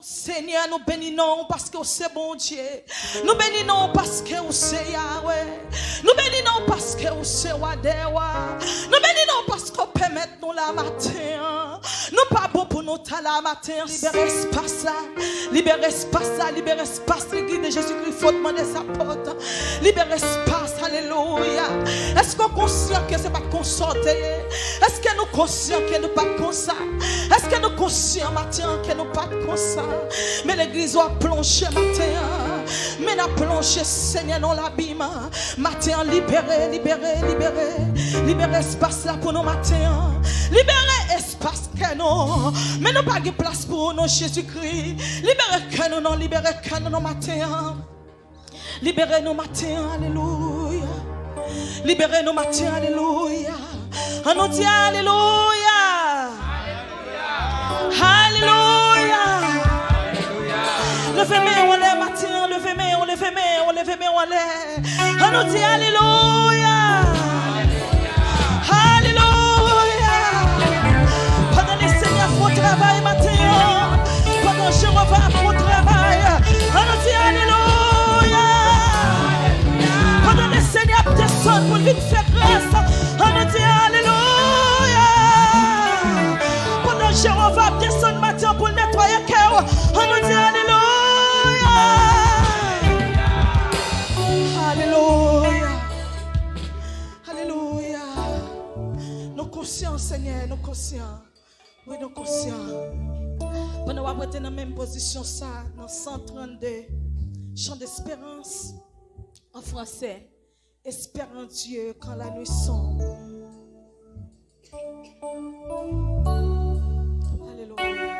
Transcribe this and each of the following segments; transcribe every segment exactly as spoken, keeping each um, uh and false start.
Senyè, nou beni non w paske w se Bondye. Nou beni non w paske w se Yawe. Nou beni non w paske w se Wa dè wa. Nou beni non w paske w pèmèt nou la maten an. Nou pa bon pou nou ta la maten an. Libere espas la. Libere espas la. Libere espas legliz de Jezikri. Fò mande sa pòt. Libere espas. Alelouya. Èske w konsyan ke se pa t konsa w te ye? Èske nou konsyan ke nou pa t konsa? Èske nou konsyan maten an ke nou pa t konsa? Men legliz w ap plonje maten an. Men n ap plonje, Senyè, nan labim. Maten an, libere, libere, libere. Libere espas la pou nou maten an. Libere espas kè nou. Men nou pa gen plas pou ou non, Jezikri. Libere kè nou non, libere kè nou non maten an. Libere nou maten an, alelouya. Libere nou maten an, alelouya. An nou di alelouya. Alelouya. Leve men w anlè maten an, leve men w, leve men w, leve men w anlè. An nou di alelouya. Alelouya. Pandan Lesenyè ap fè yon travay maten an, pandan Jewova ap fè yon travay, an nou di alelouya. Pandan Lesenyè ap desann pou l vin fè gras, an nou di alelouya. Pandan Jewova ap desann maten an pou l netwaye kè w, an nou di alelouya. Alelouya. Alelouya. Nou konsyan, Senyè, nou konsyan. Wi, nou konsyan. Pandan w ap rete nan menm pozisyon sa, nan san trannde, Chant d'espérance, an fransè, Espère en Dieu quand la nuit sombre. Alelouya.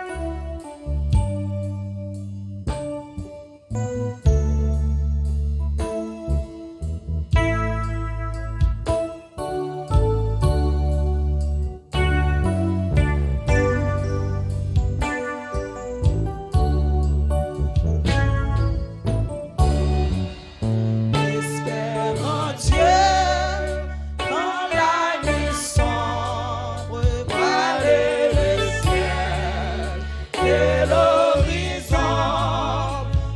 Espère en Dieu quand la nuit sombre, voiler le ciel et l'horizon,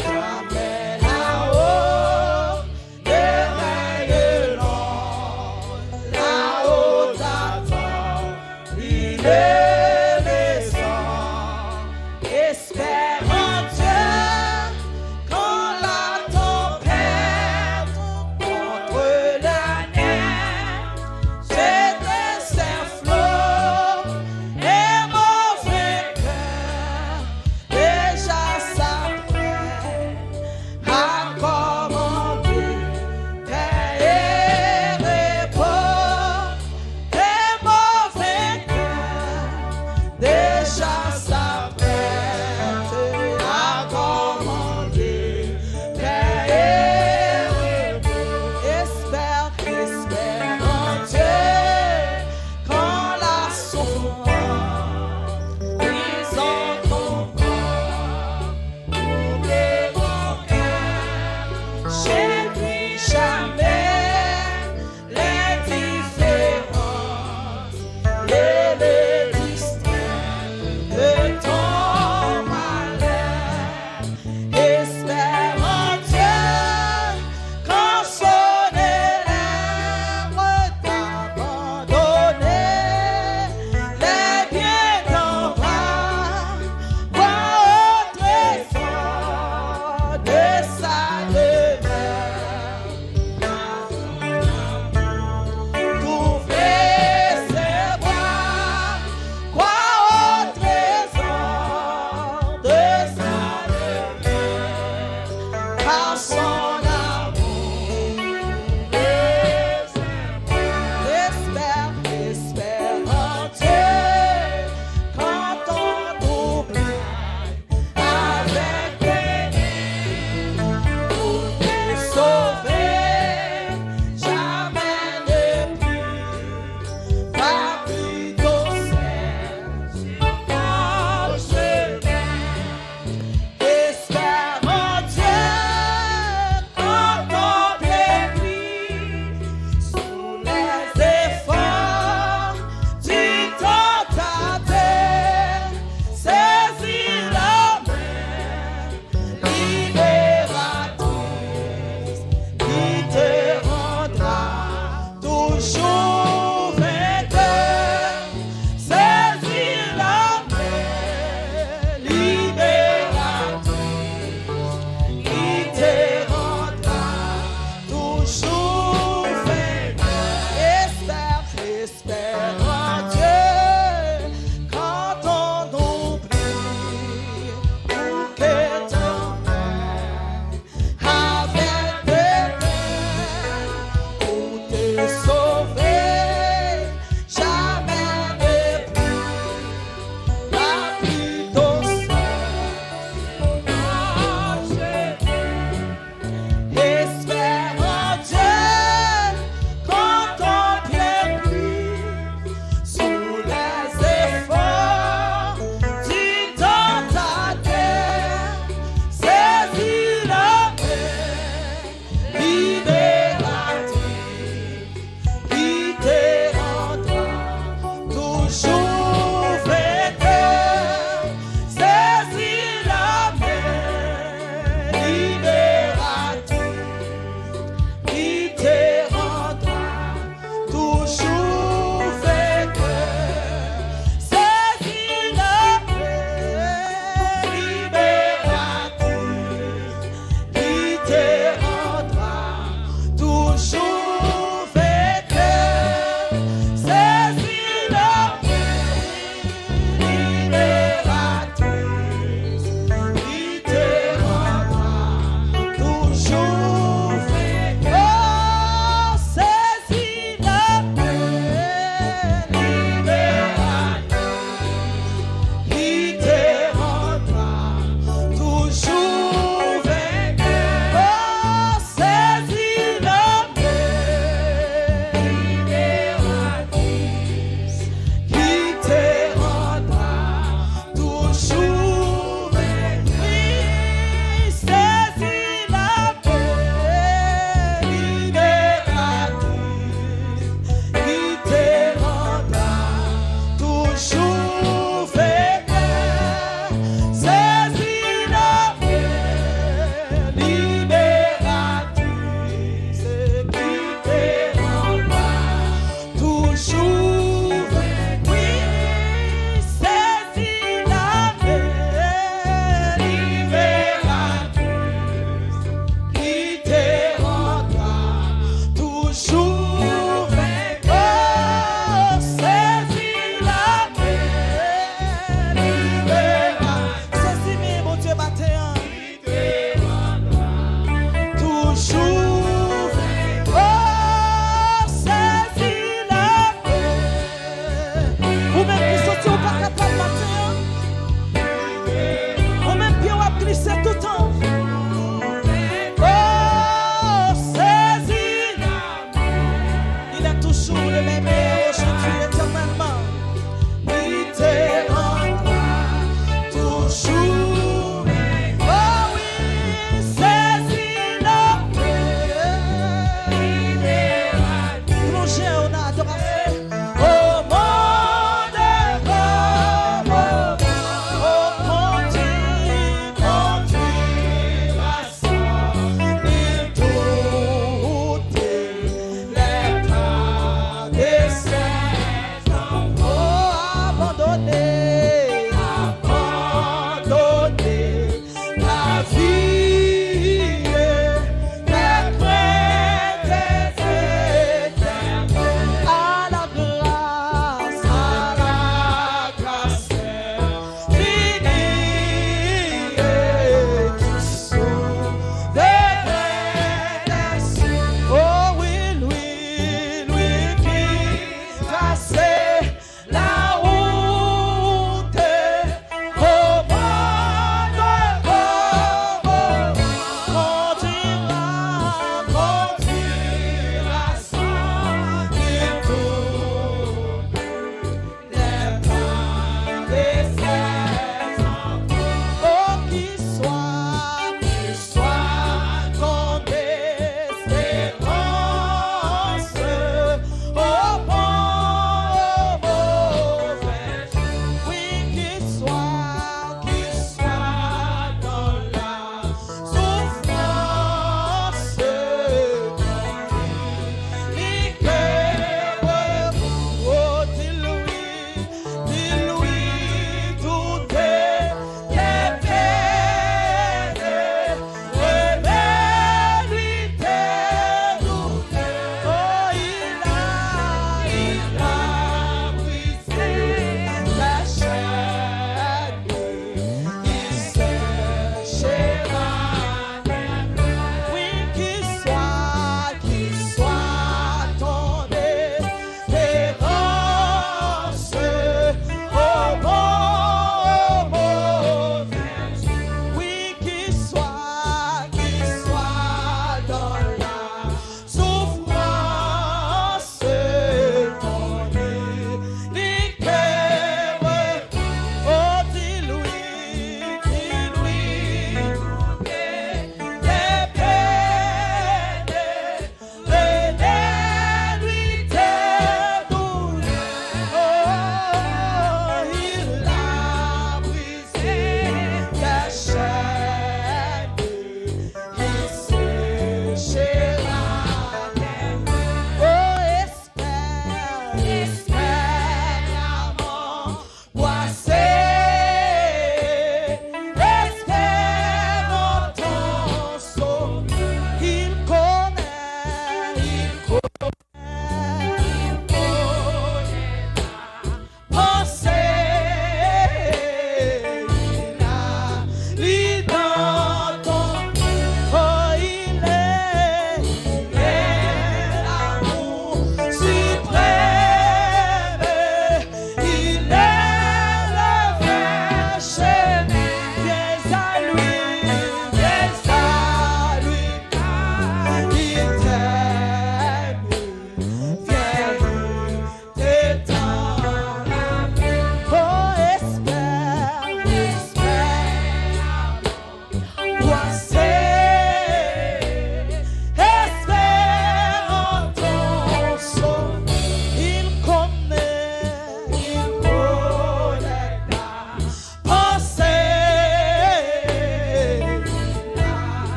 jamais là-haut, derrière l'ombre, là-haut t'attend une maison. Espère en Dieu quand la tempête contre la neige jette ses flots et mauvais cœur déjà s'apprête à commander paix et repos. Et mauvais cœur Jou, oh, sezi lapè, liberasyon. Sezi men Bondye maten an. Toujou, oh, sezi lapè. Ou menm ki santi ou pa kapab maten an. Ou menm pye w ap glise toutan. Oh, sezi.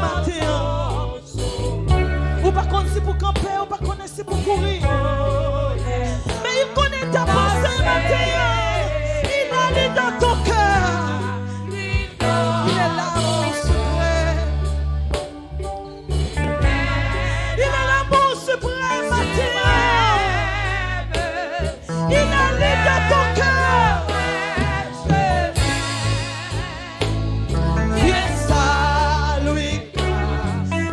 maten an. Ou pa konn si pou kanpe, ou pa konnen si pou kouri. Men il connaît ta pensée maten an. Il a lu dans ton cœur. Il est là, mon suprême. Il est là, mon suprême matin. Il a lu dans ton cœur. Viens à lui,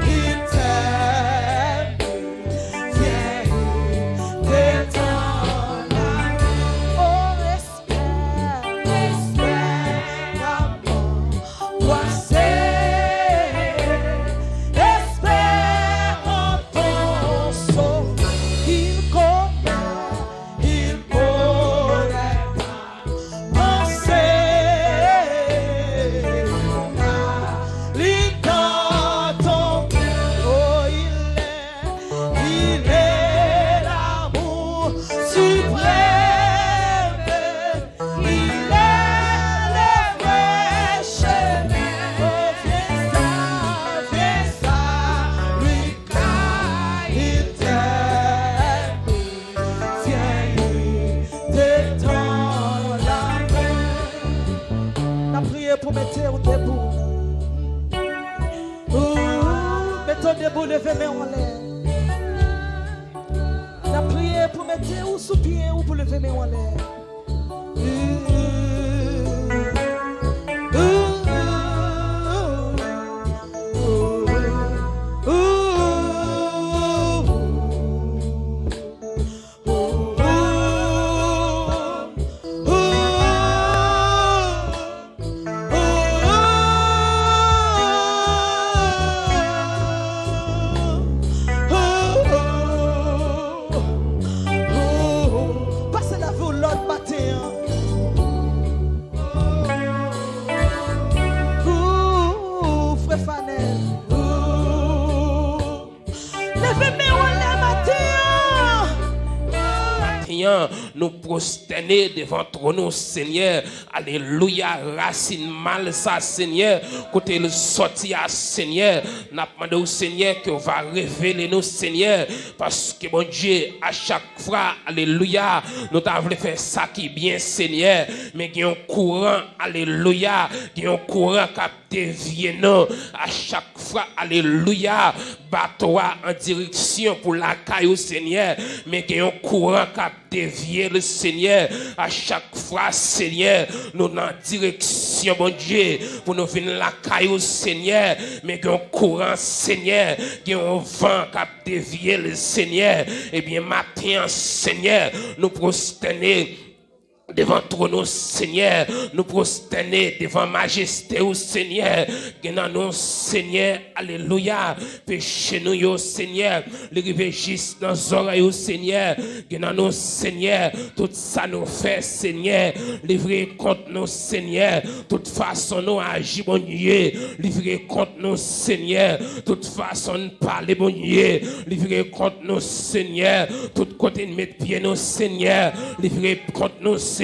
il t'aime. Viens, il t'attend. Oh, espère, espère, espère en ton sauveur. Il connaît, il connaît ta pensée. Lis dans ton cœur. Oh, il est, il est l'amour suprême. Il est le vrai chemin. Oh, viens à, viens à lui, car il t'aime. Viens, il te tend la main. N ap priye pou mete w debou. Ou mete w debou, leve men w anlè. N ap priye pou mete w sou pye w, pou leve men w anlè. Pase lavi w lòd maten an. Ooh, frè Fanel. Ooh. Leve men w anlè maten an. Maten an, nou pwostène devan twòn ou, Senyè. Alelouya, rasin mal sa, Senyè, kote l sòti a, Senyè, n ap mande w, Senyè, ke w va revele nou, Senyè, paske, Bondye, a chak fwa, alelouya, nou ta vle fè sa ki byen, Senyè, men gen yon kouran, alelouya, gen yon kouran k ap devye nou a chak fwa, alelouya, bato a an direksyon pou lakay ou, Senyè, men gen yon kouran k ap devye l, Senyè. A chak fwa, Senyè, nou nan direksyon, Bondye, pou nou vin lakay ou, Senyè, men gen yon kouran, Senyè, gen yon van k ap devye l, Senyè. Ebyen, maten an, Senyè, nou pwostène devan twòn ou, Senyè. Nou pwostène devan majeste ou, Senyè. Gen nan nou, Senyè, alelouya, peche nou yo, Senyè, li rive jis nan zòrèy ou, Senyè. Gen nan nou, Senyè, tout sa nou fè, Senyè, li vire kont nou, Senyè. Tout fason nou aji, Bondye, li vire kont nou, Senyè. Tout fason n pale, Bondye, li vire kont nou, Senyè. Tout kote n met pye nou, Senyè, li vire kont nou, Senyè.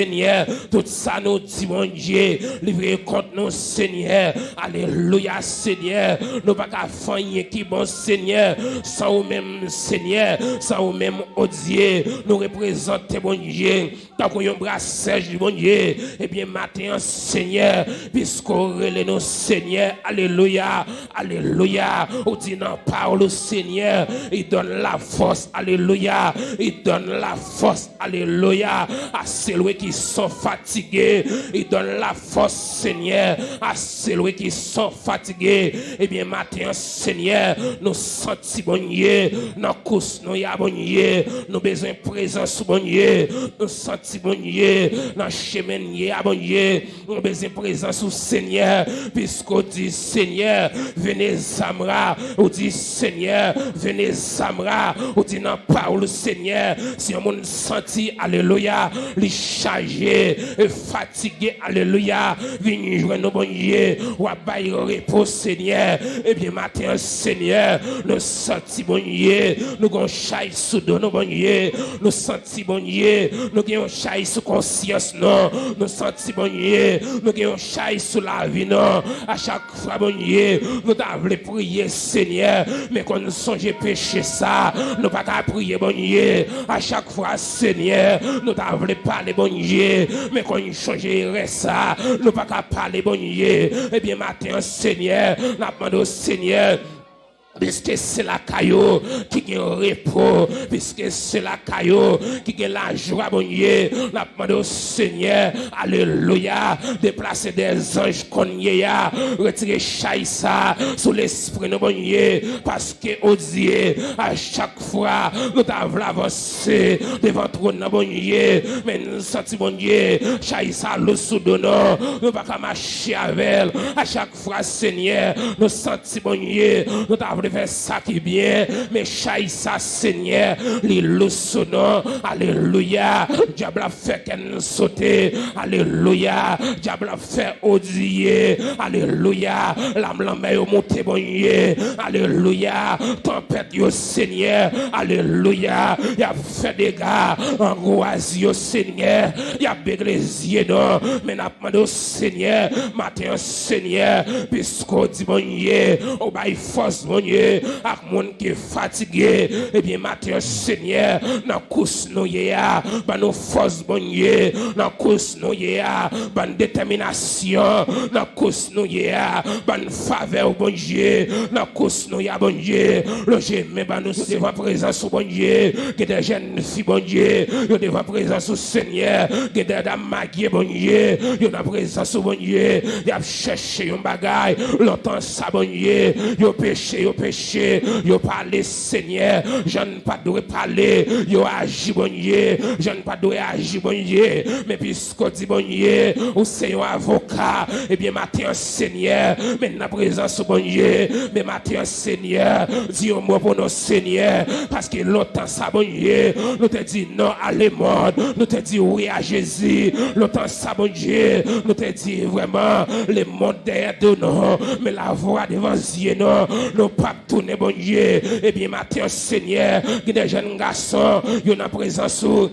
Tout sa nou di, Bondye, li vire kont nou, Senyè. Alelouya, Senyè. Nou pa ka fè anyen ki bon, Senyè, san ou menm, Senyè, san ou menm, o Dye. Nou reprezante, Bondye, tankou yon brasè, Bondye. Ebyen, maten an, Senyè, piske w rele nou, Senyè, alelouya, alelouya, ou di nan pawòl ou, Senyè, il donne la force, alelouya, il donne la force, alelouya, à celui qui sont fatigués, il donne la force, Senyè, à celui qui sont fatigués. Ebyen, maten an, Senyè, nou santi, Bondye, nan kous nou ya, Bondye, nou bezwen prezans ou, Bondye. Nou santi, Bondye, nan chemen n ye a, Bondye, nou bezwen prezans ou, Senyè, piske w di, Senyè, venez à moi, ou di, Senyè, venez à moi, ou di nan pawòl ou, Senyè, si yon moun santi, alelouya, li aje, e fatige, alelouya, vin jwenn nou, Bondye, w ap bay repo, Senyè. Ebyen, maten an, Senyè, nou santi, Bondye, nou gen yon chay sou do nou, Bondye, nou santi, Bondye, nou gen yon chay sou konsyans nou, nou santi, Bondye, nou gen yon chay sou lavi nou. A chak fwa, Bondye, nou ta vle priye, Senyè, men kon nou sonje peche sa, nou pa ka priye, Bondye. A chak fwa, Senyè, nou ta vle pale, Bondye, men kon nou sonje erè sa, nou pa ka pale, Bondye. Ebyen, maten an, Senyè, n ap mande w, Senyè, piske se lakay ou ki gen repo, piske se lakay ou ki gen lajwa, Bondye, n ap mande w, Senyè, alelouya, deplase dèzanj kounye a, retire chay sa sou lespri nou, Bondye, paske, o Dye, a chak fwa nou ta vle avanse devan twòn nan, Bondye, men nou santi, Bondye, chay sa lou sou do nou, nou pa ka mache avè l. A chak fwa, Senyè, nou santi, Bondye, nou ta vle fè sa ki byen, men chay sa, Senyè, li lou sou nou. Alelouya. Dyab la ap fè kè n sote. Alelouya. Dyab la ap fè, o Dye, alelouya, lam lanmè yo moute, Bondye, alelouya, tanpèt yo, Senyè, alelouya, y ap fè dega, angwas yo, Senyè, y ap begle zye nou, men n ap mande w, Senyè, maten an, Senyè, piske w di, Bondye, ou bay fòs, Bondye, ak moun ki fatige, ebyen, maten an, Senyè, nan kous nou ye a, ban nou fòs, Bondye, nan kous nou ye a, ban n detèminasyon, nan kous nou ye a, ban n favè w, Bondye, nan kous nou ye a, Bondye, lonje men ban nou, yo devan prezans ou, Bondye, gen de jèn fi, Bondye, yo devan prezans ou, Senyè, gen de dam marye, Bondye, yo nan prezans ou, Bondye, y ap chèche yon bagay, lontan sa, Bondye, yo peche, yo peche, yo pale, Senyè, jan n pa dwe pale, yo aji, Bondye, jan n pa dwe aji, Bondye, men piske w di, Bondye, ou se yon avoka, ebyen, maten an, Senyè, men nan prezans ou, Bondye, men maten an, Senyè, di yon mo pou nou, Senyè, paske lontan sa, Bondye, nou te di non a lemonn, nou te di wi a Jezi, lontan sa, Bondye, nou te di vrèman, lemonn dèyè do nou, men lavwa devan zye nou, nou p ap tounen, Bondye. Ebyen, maten an, Senyè, gen de jèn gason, yo nan prezans ou.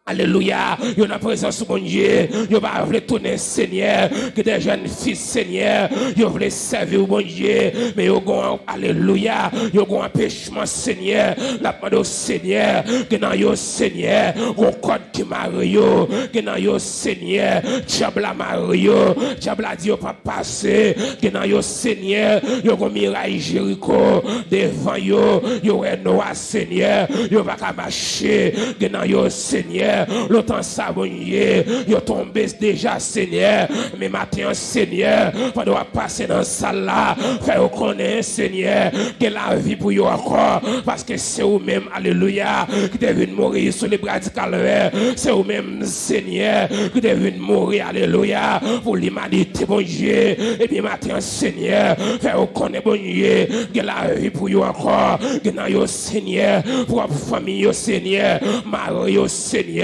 Alelouya. Yo nan prezans ou, Bondye. Yo pa vle tounen, Senyè. Gen de jèn fi, Senyè. Yo vle sèvi w, Bondye. Men yo gon, alelouya. Yo gon anpechman, Senyè. N ap mande w, Senyè. Gen nan yo, Senyè. Gon kòd ki mare yo. Gen nan yo, Senyè. Dyab la mare yo. Dyab la di yo p ap pase. Gen nan yo, Senyè, yo gon miray Jeriko devan yo, yo wè nwa, Senyè, yo pa ka mache. Gen nan yo, Senyè, lontan sa, Bondye, yo tonbe deja, Senyè. Men maten an, Senyè, pandan w ap pase nan sal la, fè yo konnen, Senyè, gen lavi pou yo ankò, paske se ou menm, alelouya, ki te vin mouri sou le bra di Kalvè. Se ou menm, Senyè, ki te vin mouri, alelouya, pou limanite, Bondye. Ebyen, maten an, Senyè, fè yo konnen, Bondye, gen lavi pou yo ankò. Gen nan yo, Senyè, pwòp fanmi yo, Senyè, mari yo, Senyè,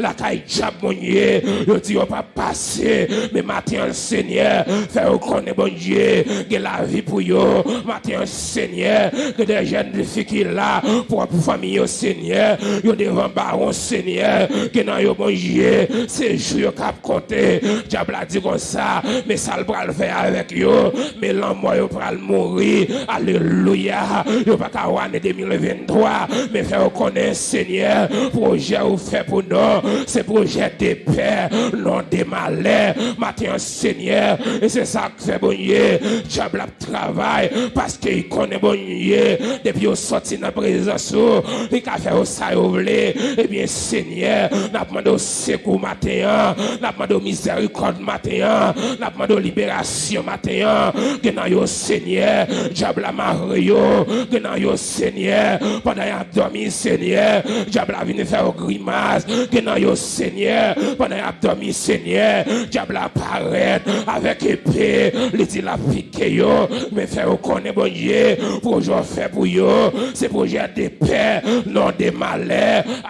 lakay dyab, Bondye, yo di yo p ap pase. Men maten an, Senyè, fè yo konnen, Bondye, gen lavi pou yo. Maten an, Senyè, gen de jèn fi ki la, pwòp fanmi yo, Senyè, yo devan bawon, Senyè, gen nan yo, Bondye, se jou yo k ap konte. Dyab la di konsa, men sa l pral fè avèk yo, men lanmò yo pral mouri. Alelouya. Yo pa ka wè ane de mil venntwa, men fè yo konnen, Senyè, pwojè ou fè pou nou, se pwojè de pè, non de malè. Maten an, Senyè, e se sa k fè, Bondye, dyab la ap travay, paske li konnen, Bondye, depi yo sòti nan prezans ou, li ka fè yo sa yo vle. Ebyen, Senyè, n ap mande w sekou maten an, n ap mande w mizèrikòd maten an, n ap mande w liberasyon maten an. Gen nan yo, Senyè, dyab la mare yo. Gen nan yo, Senyè, pandan y ap dòmi, Senyè, dyab la vin fè yo grimas. Gen nan yo, Senyè, pandan y ap dòmi, Senyè, dyab la parèt avèk epe, li di l ap pike yo, men fè yo konnen, Bondye, pwojè w fè pou yo, se pwojè de pè, non de malè,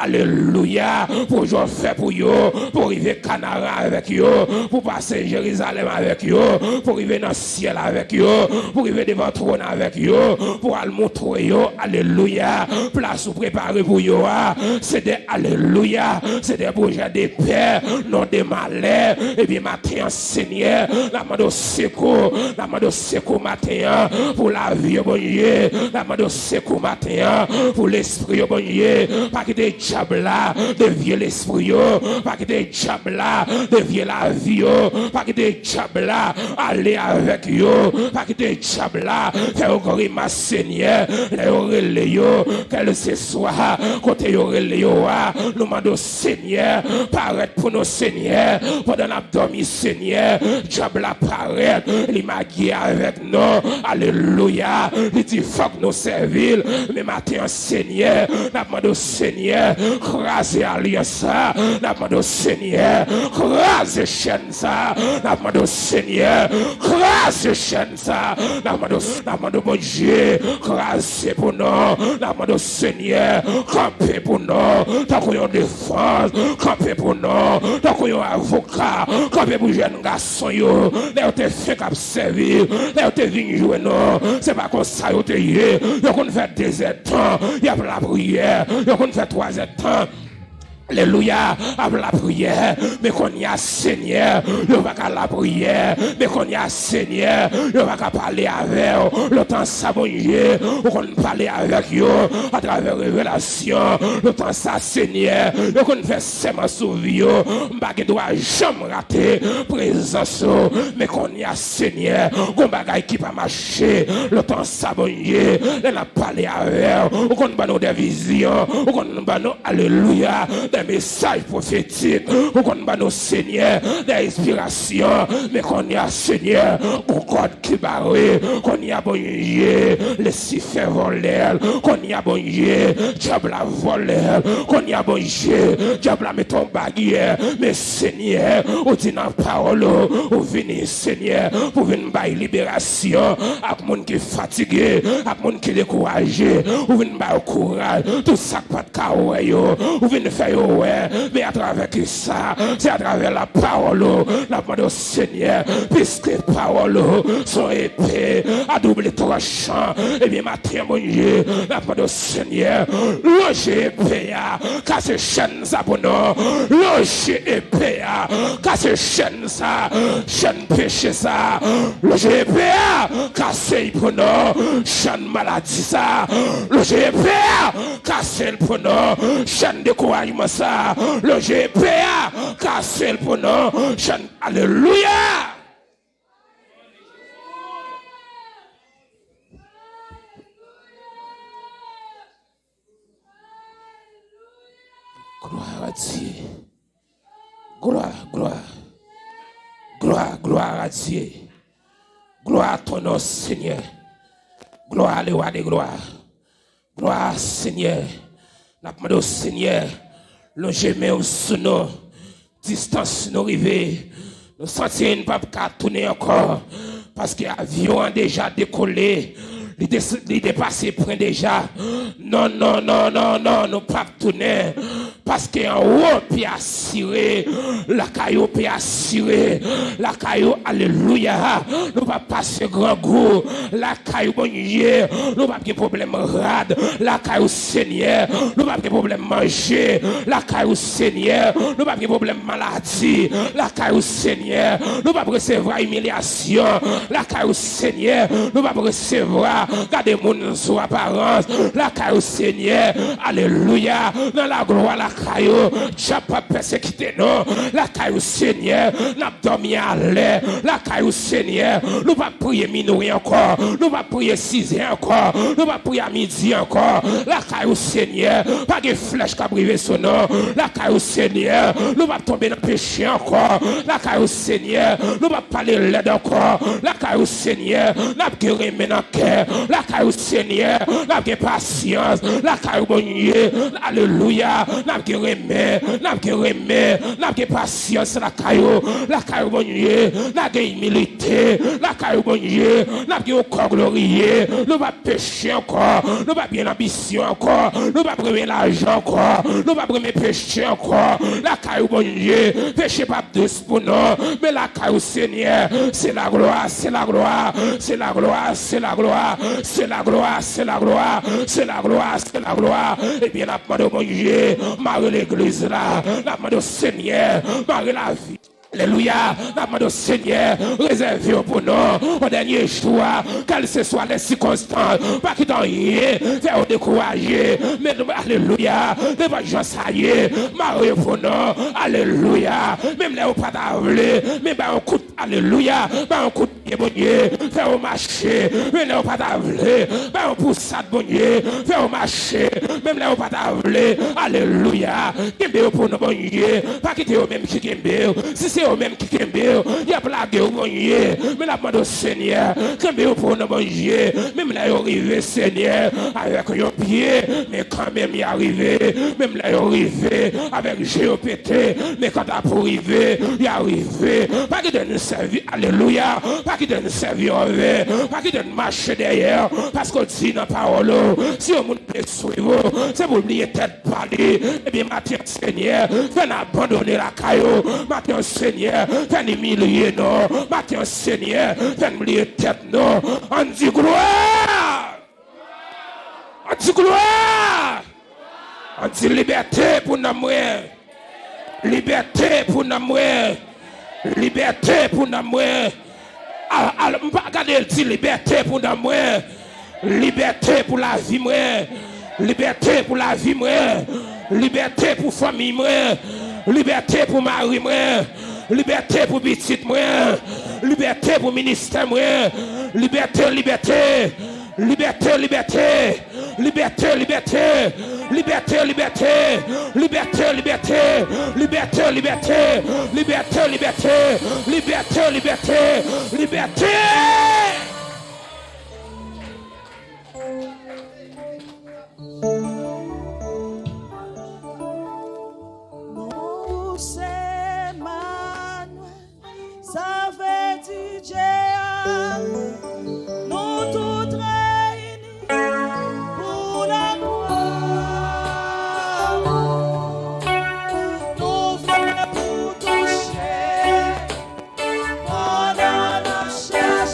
alelouya, pwojè w fè pou yo, pou rive Kanaran avèk yo, pou pase Jerizalèm avèk yo, pou rive nan syèl avèk yo, pou rive devan twòn avèk yo, pou al montre yo, alelouya, plas ou prepare pou yo a, se de alelouya, se de pwojè de pè, non de malè. Ebyen, maten an, Senyè, n ap mande w sekou, n ap mande w sekou maten an, pou lavi yo, Bondye, n ap mande w sekou maten an, pou lespri yo, Bondye, pa kite dyab la devye lespri yo, pa kite dyab la devye lavi yo, pa kite dyab la ale avèk yo, pa kite dyab la fè yo grimas, Senyè, lè yo rele yo, kèlseswa kote yo rele yo a, nou mande w, Senyè, parèt pou nou, Senyè, pandan n ap dòmi, Senyè, dyab la parèt, li magye avèk nou, alelouya, li di fòk nou sèvi l, men maten an, Senyè, n ap mande w, Senyè, kraze alyans sa, n ap mande w, Senyè, kraze chèn sa, n ap mande w, Senyè, kraze chèn sa, n ap mande w, n ap mande w, Bondye, kraze pou nou, n ap mande w, Senyè, kanpe pou nou, tankou yon defans, kanpe pou nou, tankou yon avoka, kanpe pou jèn gason yo, lè yo te fenk ap sèvi, lè yo te vin jwenn nou, se pa konsa yo te ye, yo konn fè dezèdtan, y ap lapriyè, yo konn fè twazèdtan, alelouya, ap lapriyè, men kounye a, Senyè, yo pa ka lapriyè, men kounye a, Senyè, yo pa ka pale avè w, lontan sa, Bondye, ou konn pale avèk yo atravè revelasyon, lontan sa, Senyè, yo konn fè sèman sou vi yo, m pa gen dwa janm rate prezans ou, men kounye a, Senyè, gon bagay ki pa mache, lontan sa, Bondye, lè n ap pale avè w, ou konn ban nou de vizyon, ou konn ban nou, alelouya, de mesaj pwofetik, ou konn ban nou, Senyè, de enspirasyon, men kounye a, Senyè, gon kòd ki bare, kounye a, Bondye, Lisifè vòlè l, kounye a, Bondye, dyab la vòlè l, kounye a, Bondye, dyab la mete yon baryè, men Senyè, ou di nan pawòl ou, ou vini, Senyè, pou vin bay liberasyon ak moun ki fatige, ak moun ki dekouraje, ou vin ba yo kouraj, tout sa k pa t ka wè yo, ou vin fè yo wè, men atravè kisa? Se atravè lapawòl ou, n ap mande w, Senyè, piske pawòl ou se yon epe a double tranchan, ebyen, maten an, Bondye, n ap mande w, Senyè, lonje epe a, kase chèn sa pou nou, lonje epe a, kase chèn sa, chèn peche sa, lonje epe a, kase l pou nou, chèn maladi sa, lonje epe a, kase l pou nou, chèn dekourajman sa, lonje epe a, kase l pou nou, chèn, alelouya! Gloire à Dieu. Gloire, gloire. Gloire, gloire à Dieu. Gloire à ton nom, Seigneur. Gloire, le roi des gloires. Gloire, Senyè. N ap mande w, Senyè, lonje men w sou nou. Distans nou rive, nou santi n p ap ka tounen ankò. Paske avyon an deja dekole. Li, des, li depase pwen deja. Non, non, non, non, non, nou p ap tounen. Paske anwo, pe a asire. Lakay ou, pe a asire. Lakay ou, alelouya. Nou p ap pase grangou. Lakay ou, Bondye. Nou p ap gen pwoblèm rad. Lakay ou, Senyè. Nou p ap gen pwoblèm manje. Lakay ou, Senyè. Nou p ap gen pwoblèm maladi. Lakay ou, Senyè. Nou p ap resevwa imilyasyon. Lakay ou, Senyè. Nou p ap resevwa gade moun sou aparans. Lakay ou, Senyè. Alelouya. Nan laglwa lakay ou. Dyab p ap pèsekite nou. Lakay ou, Senyè. N ap dòmi alè. Lakay ou, Senyè. Nou p ap priye minwi ankò. Nou p ap priye sizè ankò. Nou p ap priye a midi ankò. Lakay ou, Senyè. Pa gen flèch k ap rive sou nou. Lakay ou, Senyè. Nou p ap tonbe nan peche ankò. Lakay ou, Senyè. Nou p ap pale lèd ankò. Lakay ou, Senyè. N ap gen renmen nan kè. Lakay ou, Senyè. N ap gen pasyans. Lakay ou, Bondye. Alelouya. N ap gen renmen, n ap gen renmen, n ap gen pasyans lakay ou, lakay ou, Bondye, n ap gen imilite, lakay ou, Bondye, n ap gen yon kò gloriye, nou p ap peche ankò, nou p ap gen lanbisyon ankò, nou p ap renmen lajan ankò, nou p ap renmen peche ankò, lakay ou, Bondye, peche p ap dous pou nou, men lakay ou, Senyè, se laglwa, se laglwa, se laglwa, se laglwa, se laglwa, se laglwa, se laglwa, se laglwa. Ebyen, n ap mande w, Bondye, mare legliz la. N ap mande w, Senyè, mare lavi. Alelouya. N ap mande w, Senyè, rezève w pou nou. O dènye jou a, kèlkeswa lè sikonstans, pa kite anyen fè w dekouraje. Men, alelouya, nenpòt jan sa ye, mare yo pou nou. Alelouya. Menm lè yo pa ta vle, men ba yon kout, alelouya, ba yon kout pye, Bondye, fè yo mache. Men lè yo pa ta vle, ba yon pousad, Bondye, fè yo mache. Menm lè yo pa ta vle, alelouya. Kenbe yo pou nou, Bondye. Pa kite yo menm ki kenbe yo. Si se yo menm ki kenbe yo, y ap lage yo, Bondye. Men n ap mande w, Senyè, kenbe yo pou nou, Bondye. Menm lè yo rive, Senyè, avèk yon pye, men kanmenm y a rive. Menm lè yo rive avèk je yo pete, men kanta pou rive, y a rive. Pa kite n sèvi, alelouya, pa kite n sèvi anvè, pa kite n mache dèyè, paske w di nan pawòl ou, si yon moun vle swiv ou, se pou l bliye tèt pa li. Ebyen, maten an, Senyè, fè n abandone lakay ou. Maten an, Senyè, fè n imilye nou. Maten an, Senyè, fè n bliye tèt nou. Ann di glwa! Ann di glwa! Ann di libète pou nanm mwen. Libète pou nanm mwen. Libète pou nanm mwen. Al, al, m pa gade l, di libète pou nanm mwen. Libète pou lavi mwen. Libète pou lavi mwen. Libète pou fanmi mwen. Libète pou mari mwen. Libète pou pitit mwen. Libète pou ministè mwen. Libète, libète. Libète, libète. Libète, libète. Libète, libète. Libète, libète. Libète, libète. Libète, libète. Libète, libète. Libète. Non ou se Emmanuel, sa vle di Dye a, nou tout reyini pou laglwa. Nou vle pou touche pandan n ap chèche.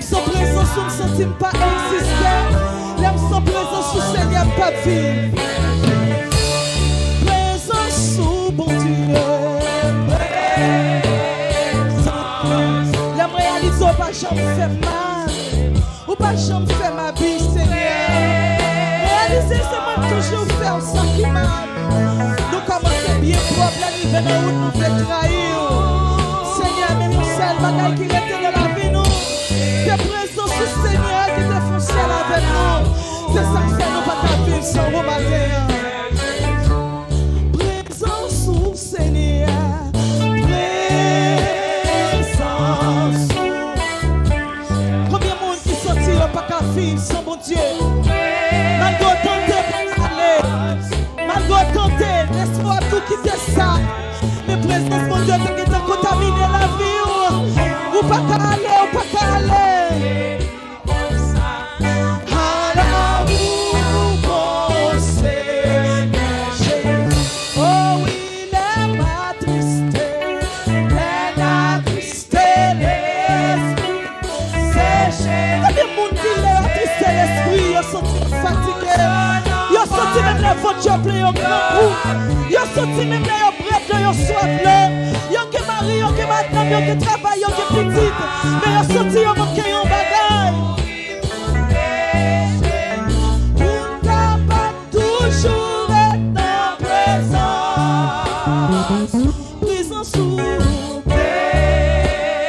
San prezans ou, m santi m pa egziste. Lè m san prezans ou, Senyè, m p ap viv. Prezans ou, Bondye. Prezans. Lè m reyalize ou pa janm fè m mal. Ou pa janm fè m abi, Senyè. Reyalize se mwen k toujou fè w sa ki mal. Nou kòmanse byen pwòp, lè n rive nan wout, nou vle trayi w. Senyè, men yon sèl bagay ki rete nan lavi nou, se prezans ou, Senyè, ki te fè yon syèl avèk nou. Se sa k fè nou pa ka viv san ou maten an. Prezans ou, Senyè. Prezans ou. Konbyen moun ki santi yo pa ka viv san Bondye? Malgre w tante pou w ale, malgre w tante, lespri w ap di w kite sa. Men prezans Bondye te gentan kontamine lavi w. Ou pa ka ale, ou pa ka ale. Ala ou bon Senyè Jezi. Oh wi, lè m atriste, lè n atriste lespri. Konbyen moun ki lè yo atriste lespri, yo santi yo fatige, yo santi menm lè vant yo plen yo grangou, yo santi menm lè yo brèt dlo, yo swaf dlo, yo gen mari, yo gen madanm, yo gen travay, yo gen pitit, men yo santi yo manke yon bagay. Pou n kapab toujou ret nan prezans. Prezans ou, prezans.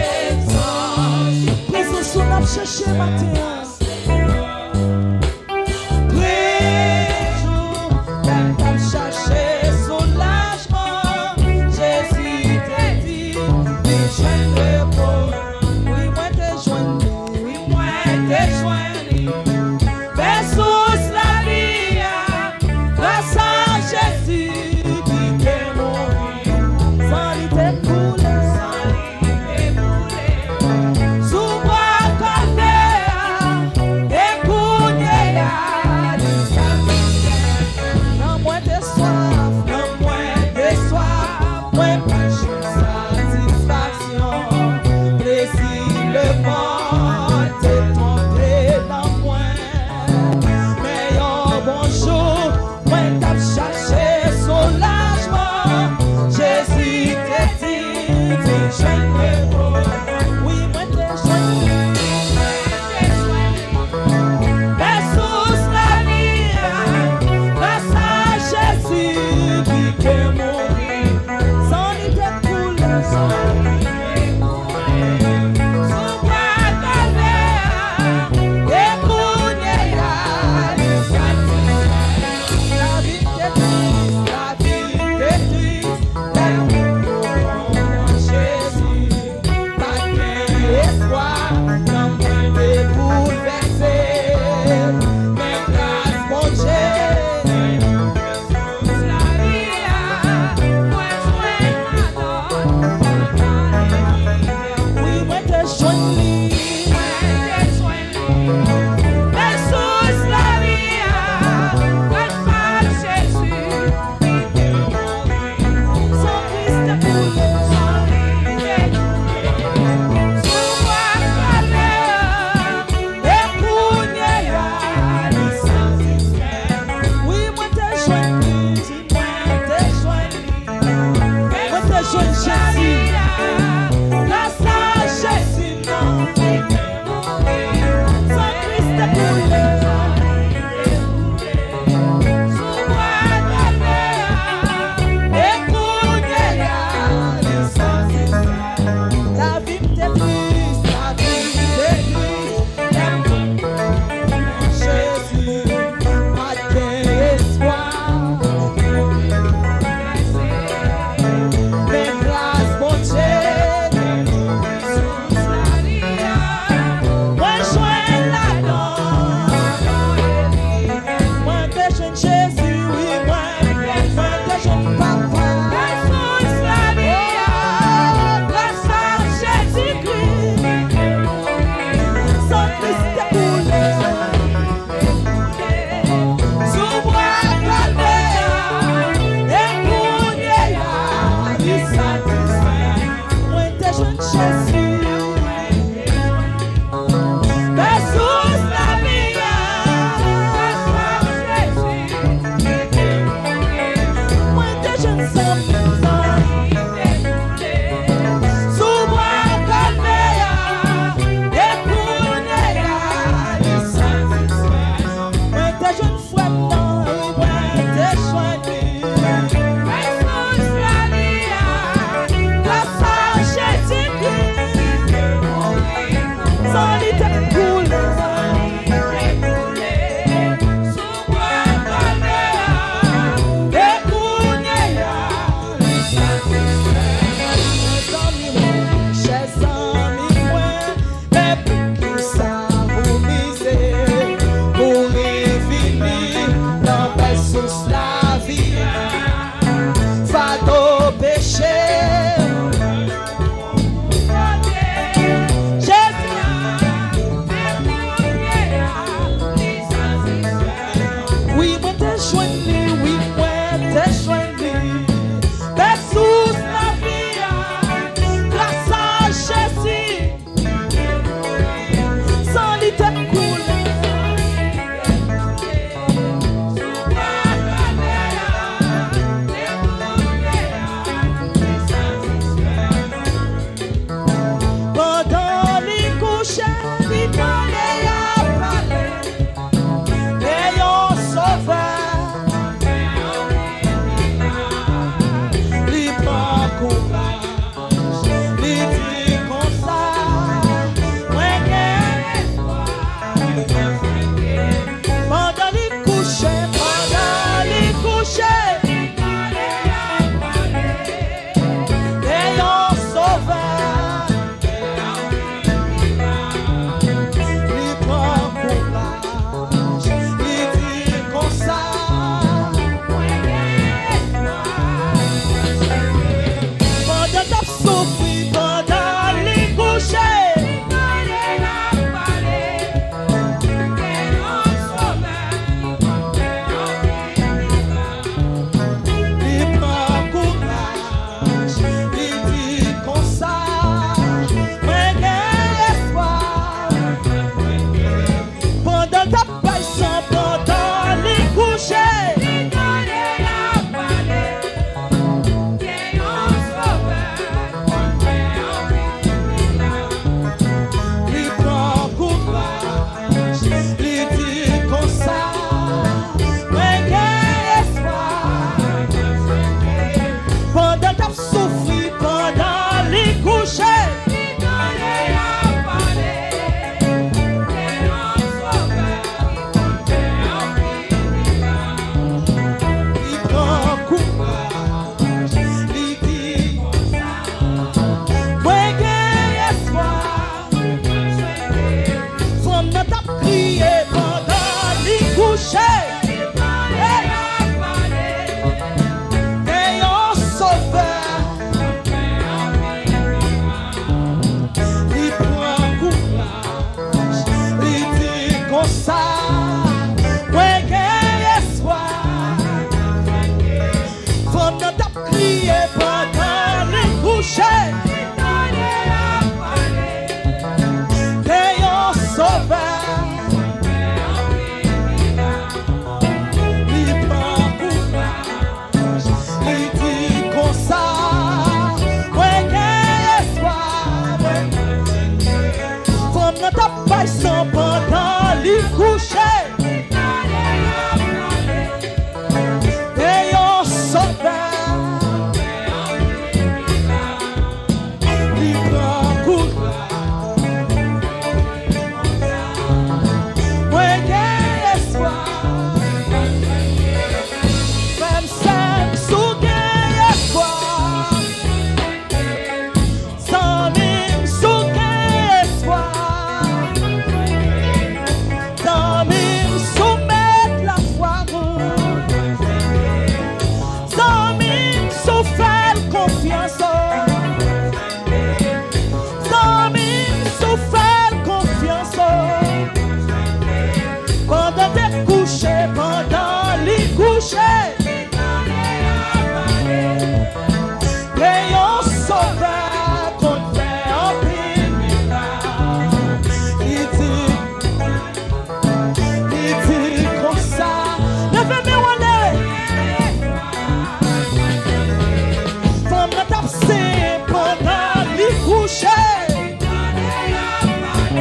Prezans ou n ap chèche maten an. Prejou, lè m t ap chache soulajman, Jezi te di, li jwenn repo. Wi, mwen te jwenn li. Wi, mwen te jwenn li. Men sous lavi a, gras a Jezi ki te mouri. San li te koule. San li te koule. Sou bwa Kalvè a,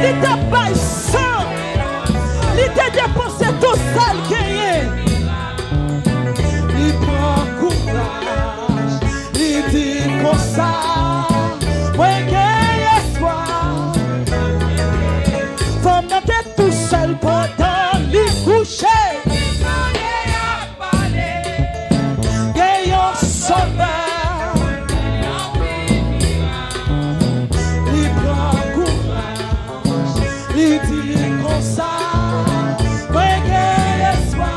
Li t ap bay san. Li te depanse tout sa l genyen. Li pran kouraj. Li di konsa, mwen gen espwa. Fanm nan te tousèl pandan li kouche. Gen yon sovè. Li pran kouraj. Li di konsa, mwen gen espwa.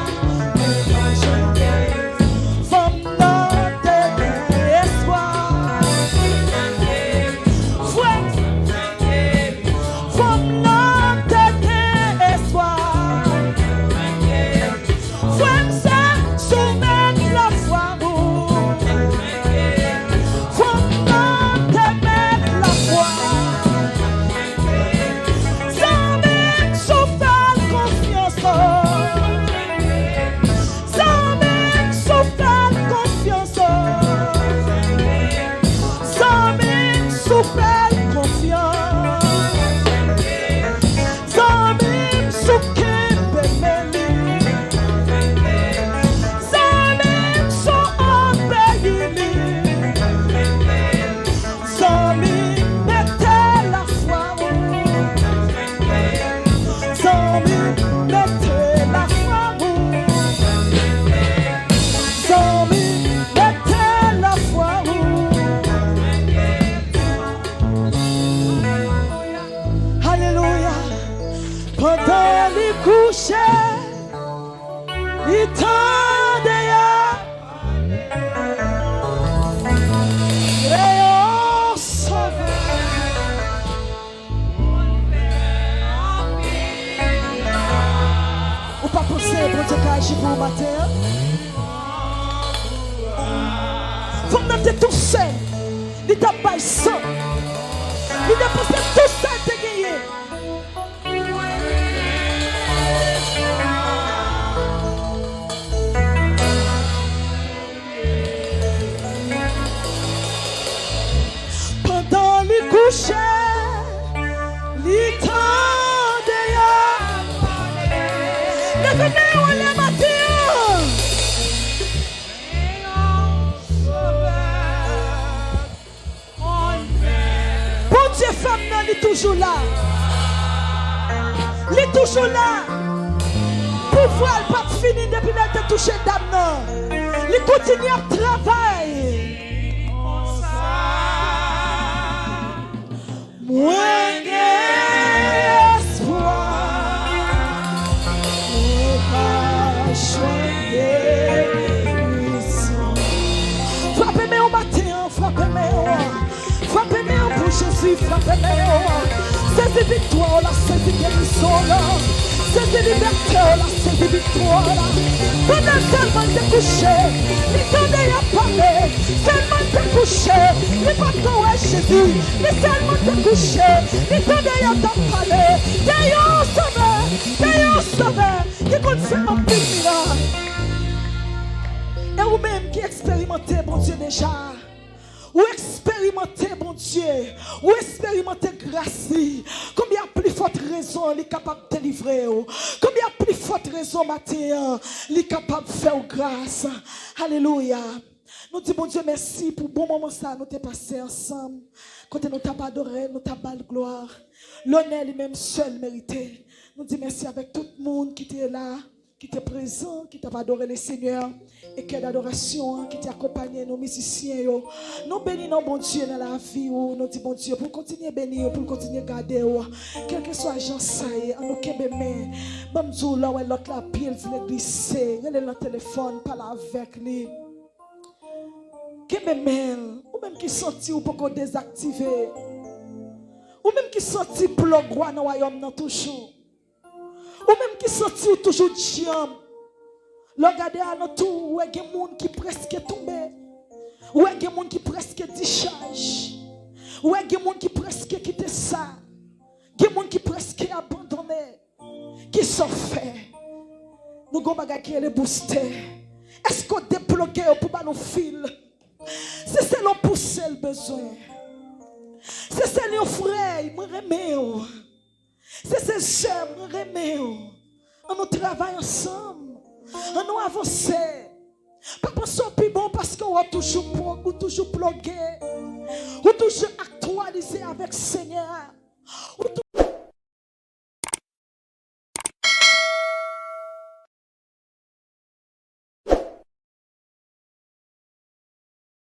Fanm nan te gen espwa. Frè, fanm nan te gen espwa. Frè m, sè m, si w met lafwa ou. Fanm nan te met lafwa. Zanmi m, si w fè l konfyans, oh. Zanmi m, si w fè l konfyans, oh. Zanmi m, si w fè l konfyans. Zanmi m, si w kenbe men li. Zanmi m, si w obeyi li. Zanmi m, mete lafwa ou. Zanmi m, mete lafwa ou. Zanmi m, mete lafwa ou. Alelouya. Pandan li kouche, li tande y ap pale. Gen yon sovè. Ou pa panse Bondye ka aji pou ou maten an? Fanm nan te tousèl. Li t ap bay san. Li depanse tout sa l te genyen. Pandan li kouche, li tande y ap pale. Leve men w anlè maten an. Bondye fanm nan, li toujou la. Li toujou la. Pouvwa l p ap fini depi lè l te touche dam nan. Li kontinye ap travay. Mwen gen espwa. Mwen ka chante wi. Frape men w maten an, frape men w. Frape men w pou Jezi, frape men w. Sezi viktwa w la, sezi gerizon w la. Sezi libète w la, sezi viktwa w la. Pandan sèlman l te kouche, li tande y ap pale. Sèlman l te kouche, li pa t ko wè Jezi. Li sèlman te kouche, li tande y ap pale. Gen yon sovè, gen yon sovè ki konn fè anpil mirak. E ou menm ki eksperimante Bondye deja, ou eksperimante Bondye, ou eksperimante gras li, konbyen pli fòt rezon li kapab delivre w? Konbyen pli fòt rezon maten an li kapab fè w gras? Alelouya. Nou di Bondye mèsi pou bon moman sa nou te pase ansanm, kote nou t ap adore, nou t ap ba l glwa. Lonè li menm sèl merite. Nou di mèsi avèk tout moun ki te la, ki te prezan, ki t ap adore Lesenyè, ekip dadorasyon an ki te akonpanye nou, mizisyen yo. Nou beni non Bondye nan lavi w. Nou di Bondye pou l kontinye beni w, pou l kontinye gade w. Kèlkeswa jan sa ye, ann nou kenbe men. Ban m di w, lè w wè lòt la, pye l vle glise, rele l nan telefòn, pale avèk li. Kenbe men l. Ou menm ki santi w poko dezaktive. Ou menm ki santi plòg wa nan wayòm nan toujou. Ou menm ki santi w toujou djanm. Lè w gade alantou w, ou wè gen moun ki prèske tonbe. Ou wè gen moun ki prèske dichaj. Ou wè gen moun ki prèske kite sa. Gen moun ki prèske abandone. Kisa w fè? Nou gen yon bagay ki rele booster. Èske w deploge yo pou ba nou fil? Si se yon pouse l bezwen. Si se yon frè, mwen renmen w. Se se sè mwen renmen yo. An nou travay ansanm. An nou avanse. Pa panse w pi bon paske w toujou plo- ou toujou ploge. Ou toujou aktyalize avèk Senyè a. Ou